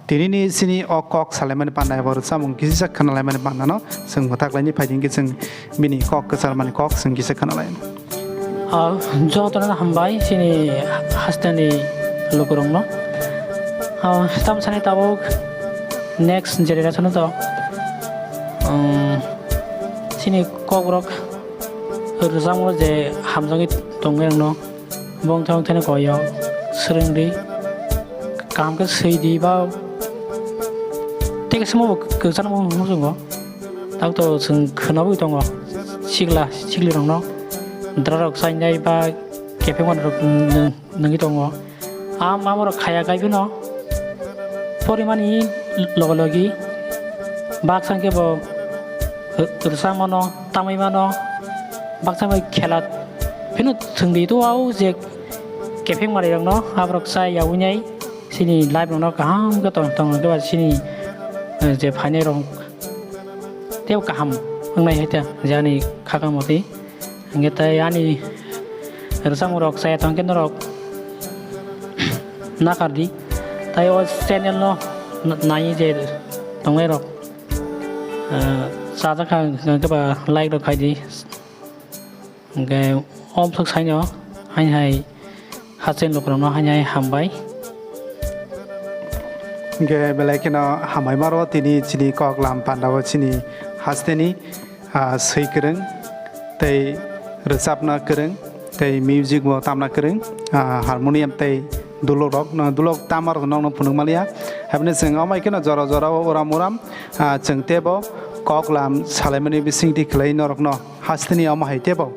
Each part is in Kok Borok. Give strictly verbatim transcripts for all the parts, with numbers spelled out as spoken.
Tinini chini o kok salaimani panda abo rwchapmung kisa khwnalaimani pandano chwng mwthaklaini phaidi hwnkhe chwng bini kok kwcharmani kok chwng kisa khwnalai. Ah, jotono hambai chini hasteni lukurokno. Ah, tam sani tabuk next generation to, um, chini kokrok rwchapmung je hamjagwi tongwi rokno bongthai bongthai no koi o swrwng di, kaham khe swi di ba tei khe swngma bo kwchangma muchungo. Tabuk to chwng khwnabwi tongo sikla sikli rokno dwra rok chainai ba kepheng manwi rok nwng- nwngwi tongo. Am amorok khaya khai phano porimani logi logi baksa khe bo rwchapmano tamwi mano baksa bai khela phano thwngdi to au je kepheng manwi rokno aborok cha yaui nai chini life rokno kaham khe tong tong khe ba chini, eh, je phainai rok tei kaham wngnai hai ta je ani khakang motwi. Hingke tai ani rwchapmung rok chaya tongkhe norok nakardi. Tai o channel no na-, nai je tongnai rok, ah, chajak kha hingke ba like rok khaidi. Hingke omsok saino haini hai hasteni lukurokno haini hai hambai. Hingke belai kheno hambai maro tini chini kok lam pandao chini hasteni ah, swi kwrwng, tei rwchapna kwrwng, tei music bo tamna kwrwng, ah, harmonium tei dulok rok, no, dulok tama rok nokno phunuk maliya. Haibini chwng amai kheno jora jora o uram uram, ah, chwng tebo kok lam salaimani bisingtwi khlai norokno hasteni omo hai tebo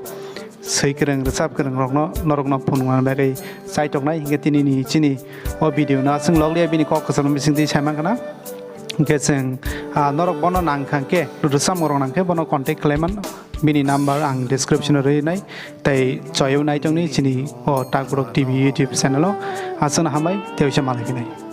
swi kwrwng, rwchap kwrwng rokno norokno phunukna bagwi chaitoknai. Hinkhe tinini chini o video no aswk log liya bini kok kwchangno bisingtwi sai mankha na. Hingke chwng, ah, norok bono nang kha khe, rwchapmung rok nang khe bono contact khlai man. Bini number ang description o rwi nai, tei choyo nai tongni chini o Takborok T V YouTube channel o. Aswkno hambai, tei uaisa malai phinai.